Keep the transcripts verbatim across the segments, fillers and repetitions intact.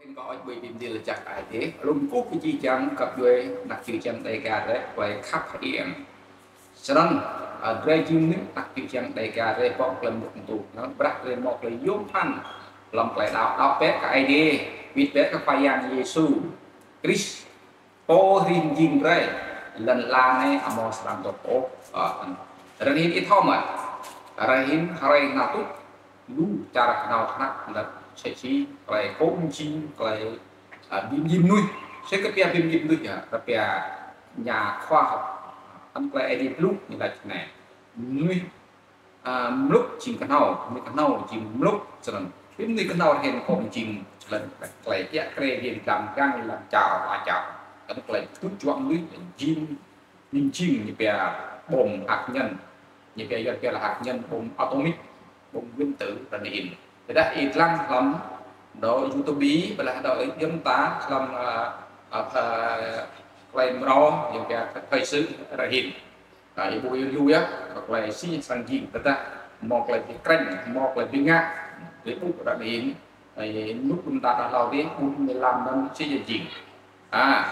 Kâo ăt ƀuh bi mdĭl jăk ai tiê, lŏ kkuh kơ jih jang găp djuê anak čư̆ čhiăng Dega drei, klei khăp hơiêng. Snăn, a, drei jing mnuih anak čư̆ čhiăng Dega drei, bŏ klei mluk mtŭ, năng brah drei mâo klei yuôm bhăn hlăm klei đăo, đăo bĕ kơ Aê Diê, wĭt bĕ kơ Khua Yang Yêsu Krist, Pô hrih mjing drei, lăn ala anei amâo srăng dôk ôh. A, ară anei ih thâo mơh, ară anei hruê anei tuč lu čar knhâo knhăk, năk sĕ si klei kơ mjing, klei, a, bi mjing mnuih. Sĕ kơ pia bi mjing mnuih ya, kơ pia nhà khoa học. Anăn klei Aê Diê blŭ ñu lač anei. Mnuih, a, mluk jing knhâo, mnuih knhâo jing mluk, snăn. Bi mnuih knhâo hĭn kơ mjing lăn, klei kiă kriê bi mdăm gang lăn čar ala čar. Anăn klei tuč juă mnuih jing, bi mjing ñu pia bom hạt nhân, ñu pia yuăn pia là hạt nhân, bom atomic, bom nguyên tử, ră anei. Tơdah ih dlăng hlăm dŏ YouTube, ƀiădah dŏ yăm ta hlăm, a, a, a, klei mrâo, ñu pia thời sự ră anei. A, ih ƀuh ih lu ya, klei si srăng jing, tơdah mâo klei bi krêñ, mâo klei bi ngă, drei ƀuh ră anei, ih nuk ƀuh ta dah hlâo dih, ƀuh ñu lam anăn si ya jing. A,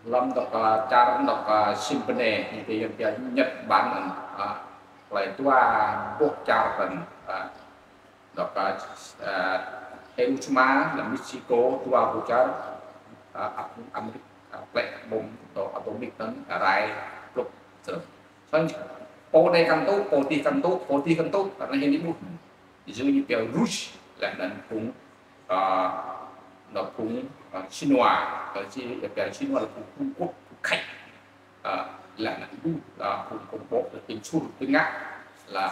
hlăm dŏ, a, čar dŏ, a, Singapore, ñu pia, ñu pia Nhật Bản anăn, a, klei dua boh čar anăn, a, dŏ, a, a, Hiroshima, hlăm Mexico, dua boh čar, a, Am-, Amêrik, a, plĕ bom dŏ atomic anăn, a, rai plŭk. Snăn. Snăn, pô anei kăn tŭ, pô dih kăn tŭ, pô dih kăn tŭ, ară anei hĭn ih ƀuh. Ví dụ ñu pia Rus, leh anăn phung, a, nŏ phung, a, Sinua, kơ si, pia Sinua leh phung Trung Quốc, phung Khač. A, leh anăn ƀuh, a, phung, phung bŏ, phung sur, phung ngă, leh,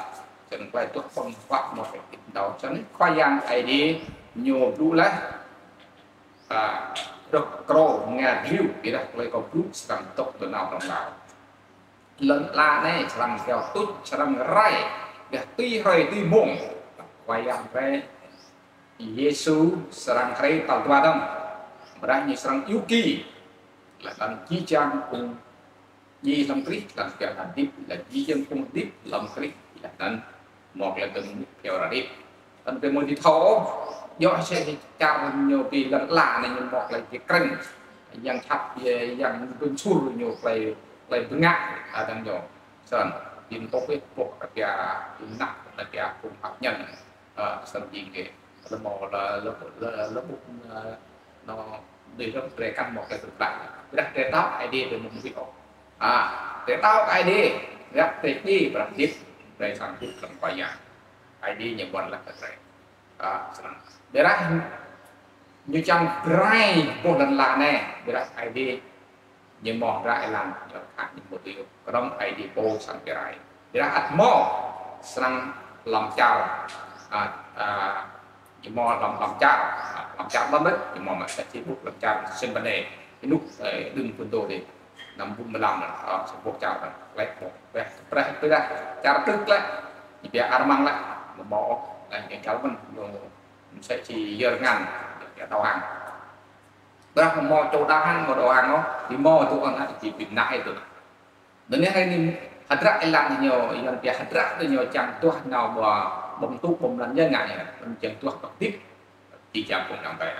snăn klei tuh phung wăt mâo kơ ih dâo. Snăn Khua Yang Aê Diê ñu blŭ leh, a, rơ̆k krô mnga dliu, ƀiădah klei kâo blŭ srăng dôk ti anăp hlŏng lar. Lăn ala anei srăng kyâo tuč, srăng rai, ƀiădah tui hruê tui mmông. Khua Yang drei, Yêsu srăng hriê tal dua dơ̆ng. Ƀiădah ñu srăng iêu ki. Leh anăn jih jang phung djiê hlăm Krist, leh anăn pia hdĭp, leh jih jang phung hdĭp hlăm Krist, leh anăn mâo klei dơ̆ng mŭt pia hdĭp. Anăn pia mâo dih thâo, yơh sĕ čar ñu bi lăn ala anei ñu mâo klei bi krêñ. Yang čăp, yang bi sur ñu klei, klei bi ngă, a, dơ̆ng ñu. Snăn, bi mtŭ ih boh kơ pia, bi mnah kơ pia phung hăp ñăn. A, snăn jing kơ, leh mâo leh, leh, leh, leh ƀuh, a, nŏ, dih leh drei kăn mâo klei tŭ klă. Ƀiădah drei đăo Aê Diê drei mâo mnuih ôh. A, drei đăo Aê Diê, drei, drei djiê, ƀiădah hdĭp, drei srăng hdĭp hlăm Khua Yang. Aê Diê ñu ƀuăn leh kơ drei. A, snăn. Ƀiădah ñu čiăng brei boh lăn ala anei, ƀiădah Aê Diê ñu mâo hdră êlan, ñu khăp ñu mâo tui knŏng Aê Diê pô srăng bi rai. Ƀiădah ăt mâo srăng hlăm čar, a, a, ñu mâo hlăm, hlăm čar, a, hlăm čar ƀăm lĕ, ñu mâo mă sĕ si ƀuh hlăm čar Singapore, ênuk, ơ, đưm phŭn dô dih, năm ƀuôn mlam anăn, a, si ƀuh čar anăn, leh, ƀuh, ƀiădah, ƀiădah, ƀiădah, čar Đức leh, ñu pia Armăng leh, ñu mâo, leh, ñu čar mơ̆n, ñu, msĕ si Yêrman, ñu pia Đà Nẵng. Ƀiădah mâo čô Đà Nẵng, mâo Đà Nẵng ôh, bi mâo tŭ anăn, bi, bi mnah tŭ. Anăn hruê anei hdră êlan ñu, êlan pia hdră tơ ñu čiăng duah nao ƀuh, ƀơ̆ng tŭ, ƀơ̆ng lăn ñu ngă ñu, čiăng duah dôk hdĭp, ti čar phung yang tai.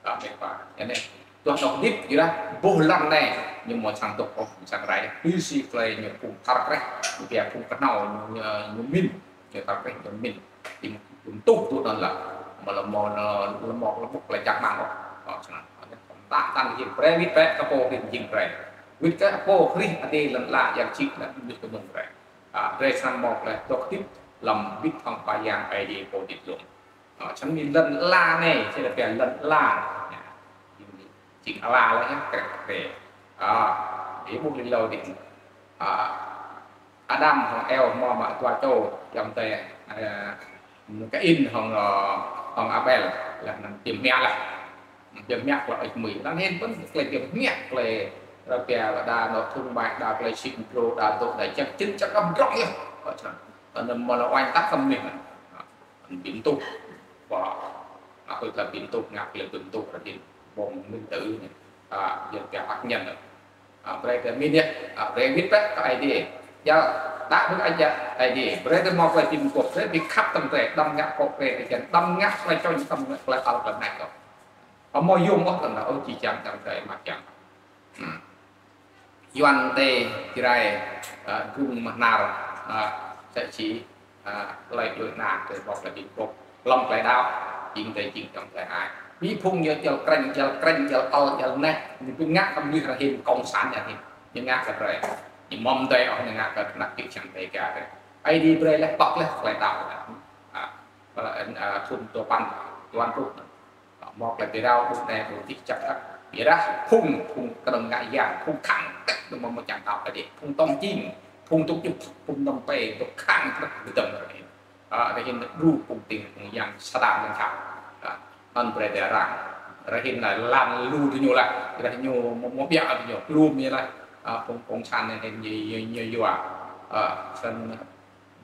Đa mĕt wa, anei, duah dôk hdĭp, ƀiădah boh lăn anei, ñu mâo srăng dôk ôh, srăng rai, tui si klei ñu phung thâo kreh, ñu pia phung knhâo, ñu, ñu, ñu mĭn, ñu thâo kreh, ñu mĭn. Ti, ti mtuh tŭ anăn lah. Mă lŏ mâo, lŏ mâo, lŏ mâo klei čăk măng ôh. Ơ, snăn. Anei, tah tăn jing brei wĭt bĕ kơ pô hrih jing brei. Wĭt kơ pô hrih adei lăn ala yang čĭk leh mnuih kơ mơ̆ng brei. A, drei srăng mâo klei dôk hdĭp hlăm bĭt hŏng Khua Yang Aê Diê pô hdĭp lŏ. Ơ, snăn mĭn lăn ala anei, čih leh pia lăn ala. Jing ala leh ya, kreh, kreh. A, ih ƀuh leh lŏ dih. A, Adam hŏng Êwa mâo mă dua čô, ayŏng adei, ơ, Kain hŏng, ơ, hŏng Abel, leh anăn bi mmiă leh. Bi mmiă klei ih mui. Anăn hĭn pô klei bi mmiă klei, ơ, pia đa nŏ thŭng ƀai, đa klei sĭt mtrô, đa dôk, đa čăk čĭn čăk kăm drŏng yơh. Ơ, snăn. Anăn mâo lŏ uêñ tah kăm mnuih. Bi mtuh. Wah. Ngă klei bi mtuh, ngă klei bi mtuh rơdĭn. Bom nguyên tử anei. A, yơh pia hăp ñăn. A, brei drei mĭn yơh, a, brei wĭt bĕ kơ Aê Diê. Yơh, đa bĕ Aê Diê, Aê Diê. Brei drei mâo klei bi mguôp, brei bi khăp tăm drei, đăm ngă kŏ brei drei, đăm ngă klei čŏng, đăm ngă klei tal klei nač kŏ. Amâo yuôm ôh, tơdah ôh, jih jang čiăng drei mă čiăng. Hmm. Yuăn tê Jrai, ah, gung mah nar, ah, sĕ si, ah, klei djuê ana, klei bŏk, klei bi bŏk. Hlăm klei đăo, jing drei jing čiăng drei ai. Bi phung ñu jăl krêñ, jăl krêñ, jăl ăl, jăl neh, ñu bi ngă kơ mnuih rơhĭn cộng sản ñu hĭn. Ñu ngă kơ drei. Ñu mâo mdei ôh, ñu ngă kơ anak čư̆ čiăng drei ka drei. Aê Diê brei leh, bŏk leh, klei đăo leh. Ah, ah, thŭn dua păn, dua păn pluh. Mâo klei bi rao, ƀuh anei, ƀuh dih, čăk čăk. Ƀiădah phung, phung knŏng ngă yang, phung khăng tĕk, ñu mâo mâo čiăng đăo kơ dih. Phung tông čing, phung tŭk čŭk, phung tông pê, tŭk khăng tĕk, bi dơ̆ng rơhĭn. Ah, rơhĭn đru phung tĭng, phung yang Satan lăn čar. Ah, anăn brei drei răng. Rơhĭn anei lăn lu diñu leh, ƀiădah ñu mâo, mâo ƀiă diñu, lu mơ̆ leh. Ah, phung cộng sản anei ñu, ñu, ñu yua. Ah, snăn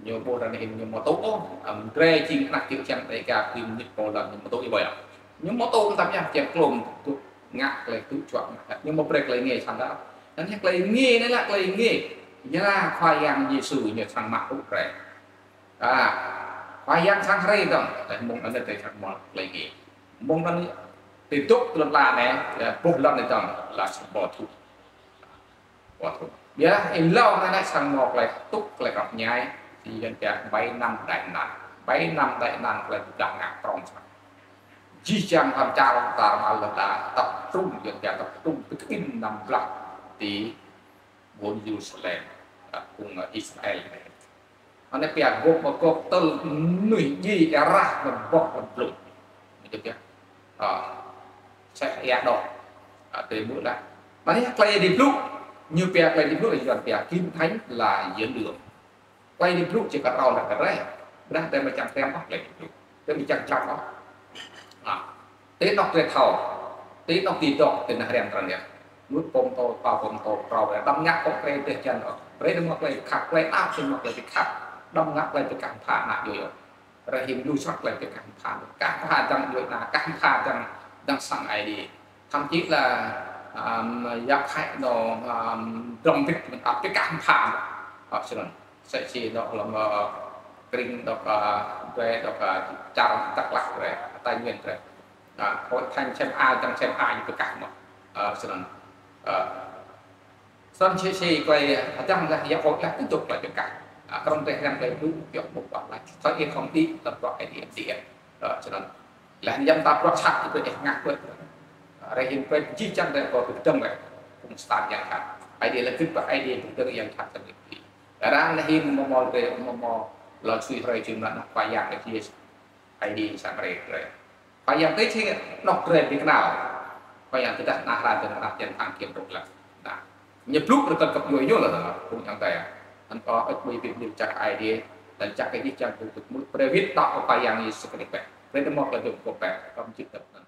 ñu ƀuh anei ñu mâo tŭ ôh, ah, drei jing anak čư̆ čiăng drei ka bi mnĭt pô lăn ñu mâo tŭ ih ƀai. Ñu mâo tŭ mtam yơh, čiăng klôm tŭ ngă klei tŭ čuă ngă. Ñu mâo brei klei ngê săn đăo. Anăn klei ngê anei lĕ klei ngê. Yua Khua Yang Yêsu ñu srăng mă tŭ drei. Ah, Khua Yang srăng hriê dơ̆ng, leh mơ̆ng anăn drei srăng mâo klei ngê. Mơ̆ng anăn ti dôk lăn ala anei, ya, boh lăn anei dơ̆ng, leh srăng ƀuh tŭ. Ƀiădah êlâo anei lĕ srăng mâo klei tŭ, klei knap mñai, si Yuăn pia bảy năm đại nạn. Bảy năm đại nạn klei bi blah ngă prŏng srăng. Jih jang hlăm čar tar ƀar lăn ala tập trung, Yuăn pia tập trung, bi kƀĭn năm blah ti ƀuôn Yêrusalem, ah, phung, ah, Israel anei. Anei pia Gôk Magôk tơl mnuih djiê êrah lăn boh lăn blŭng. Ñu pia, ah, sĕ êa đŏ. Ah, drei ƀuh leh. Anei klei Aê Diê blŭ, ñu pia klei Aê Diê blŭ leh Yuăn pia Kinh Thánh là dẫn đường. Klei Aê Diê blŭ čiăng kơ rao leh kơ drei. Ƀiădah drei amâo čiăng tiăm ôh klei Aê Diê blŭ. Drei amâo čiăng čăm ôh. Ah. Ti anôk drei thâo, ti anôk ti dôk, ti nah hriăm trăn yơh. Mŭt pô mtô, pô mtô, prŏng drei. Đăm ngă kơ drei deh čan ôh. Drei đăm ngă klei khăp, klei đăo sĭt mâo klei khăp. Đăm ngă klei bi kah mbha anak djuê ôh. Drei hĭn lu snăk klei bi kah mbha. Kah mbha dơ̆ng djuê ana, kah mbha dơ̆ng, dơ̆ng sang Aê Diê. Thậm chí là, um, yap hại nô, um, drŏng bĭt mĭn ăt bi kah mbha. Ơ, snăn. Sĕ si dôk hlăm, ơ, krĭng dôk, ơ, drei dôk, ơ, čar Dak Lak drei, Tây Nguyên drei. Ah, Hội Thánh Sem A, Dăng Sem A ñu bi kah mơh. Ơ, snăn. Ơ, snăn sĕ si klei, ơ, Dăng leh, Hiệp Hội leh, ti dôk klei bi kah. Ah, knŏng drei hriăm klei blŭ, yơh ƀuh ƀuh leh. Thoi ih hŏng đĭ, tơdah bruă Aê Diê đĭ. Ơ, snăn. Leh anăn ta bruă sat, ti bi ih ngă kơ. Ơ, rei hĭn klei jih jang drei kơ bi kdơ̆ng leh. Phung Satan yang jhat. Aê Diê leh gĭt bruă Aê Diê bi kdơ̆ng yang jhat sơnĭt. Arăng leh hĭn mâo mâo drei, mâo mâo lŏ sui hruê jŭm leh anăn Khua Yang Aê Diê, Aê Diê srăng hriê drei. Khua Yang tê si anôk drei bi knal. Khua Yang tơdah nah hra dơ̆ng arăng čiăng thăng kiêm rŭk leh. Nah, ñu blŭ rơkăn kăp djuê ñu leh, phung yang drei. Anăn kơ ăt mui bi mni čar Aê Diê, leh čar Aê Diê čiăng bi tŭk mŭt brei wĭt đăo kơ Khua Yang Yêsu Krist bĕ. Brei đăm mâo klei dôk kơ bĕ, kăm čĭt dơ̆ng.